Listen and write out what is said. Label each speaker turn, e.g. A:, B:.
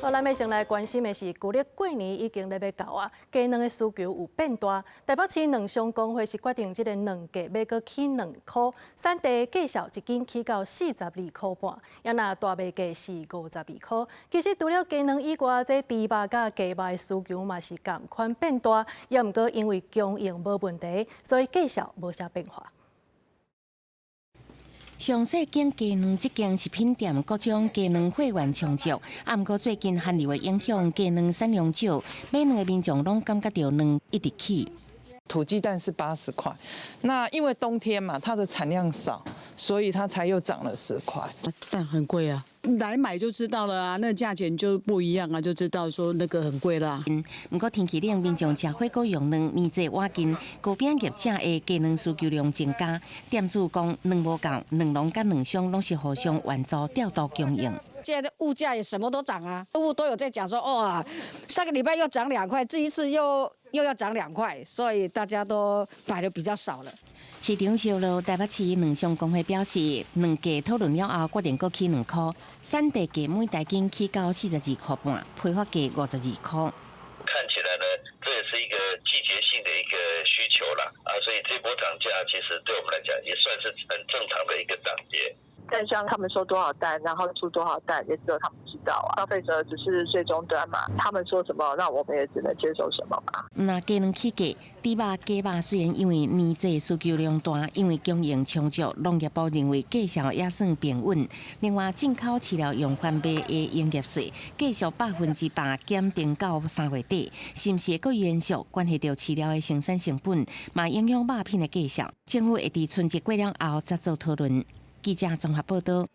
A: 好，咱欲先來關心的是，舊曆過年已經咧欲到啊，雞卵的需求有變大。台北市卵商公會是決定這个卵價欲閣起2箍，產地價數一斤起到42箍半，抑若大麥價是52箍。其實除了雞卵以外，這豬肉佮雞肉的需求嘛是仝款變大，抑毋過因為供應無問題，所以價數無啥變化。
B: 上細間雞卵這間食品店，各種雞卵貨源充足，啊，毋過最近寒流的影響，雞卵產量少，買卵的民眾攏感覺著卵一直起。
C: 土雞蛋是80塊，那因為冬天嘛，它的產量少，所以它才又漲了10塊。
D: 蛋很貴啊，來買就知道了啊，那價錢就不一樣啊，就知道說那個很貴啦。
B: 毋過天氣冷，民眾食火鍋用卵，年節倚近，糕餅業者的雞卵需求量增加。店主講卵無夠，卵農佮卵商攏是互相援助調度供應。
E: 現在的物價也什麼都漲啊，物都有在講說，哦，上個禮拜又漲2塊，這一次又要漲兩塊，所以大家都買的比較少了。
B: 市場燒落，台北市卵商公會表示，卵價討論了後，決定閣起2箍，產地價每大斤起到42箍半，批發價52箍。
F: 看起來呢，這也是一個季節性的一個需求啦，啊，所以這波漲價其實對我們來講也算是很正常的一個漲跌。
G: 但像他們收多少蛋，然後出多少蛋，也只有他們知道啊。消費者只是最終端嘛，他們說什麼，那我們也只能接受什麼嘛。
B: 若雞卵起價，豬肉、雞肉雖然因為年節需求量大，因為供應充足，農業部認為價數也算平穩。另外，進口飼料用販賣的營業稅繼續100%減定到3月底，是毋是會閣延續？關係著飼料的生產成本，嘛影響肉品的價數。政府會佇春節過了後再做討論。記者綜合報道。